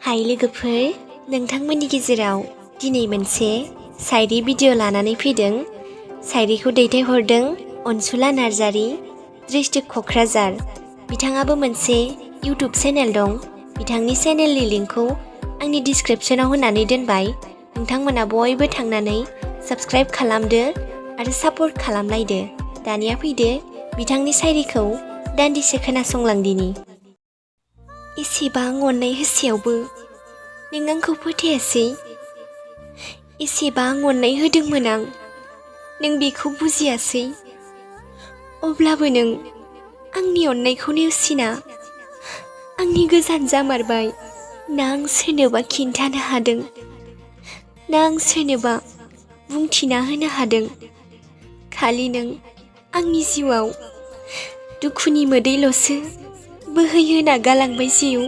हाय लोगोफोर, नोंथांमोननि गेजेराव दिनै मोनसे शायरी भिडिअ लानानै फैदों। शायरीखौ दैथायहरदों अनसुला नार्जारी, डिस्ट्रिक्ट क'क्राझार। बिथाङाबो मोनसे इउट्युब चेनेल दं। बिथांनि चेनेलनि लिंकखौ आंनि डिस्क्रिप्शनाव होनानै दोनबाय। नोंथांमोना बयबो थांनानै साबस्क्राइब खालामदो आरो सापर्ट खालामलायदो। दानिया फैदो बिथांनि शायरीखौ दान्दिसे खोनासंलांदिनि। एसेबां अननाय होसेयावबो नों आंखौ फोथायासै। एसेबां अननाय होदोंमोन आं, नों बेखौ बुजियासै। अब्लाबो नों आंनि अननायखौ नेवसिना आंनि गोजान जामारबाय। ना आं सोरनोबा खिन्थानो हादों, ना आं सोरनोबा बुंथिना होनो हादों। खालि नों आंनि जिउआव दुखुनि मोदैल'सो बोहैहोना गालांबाय जिउ।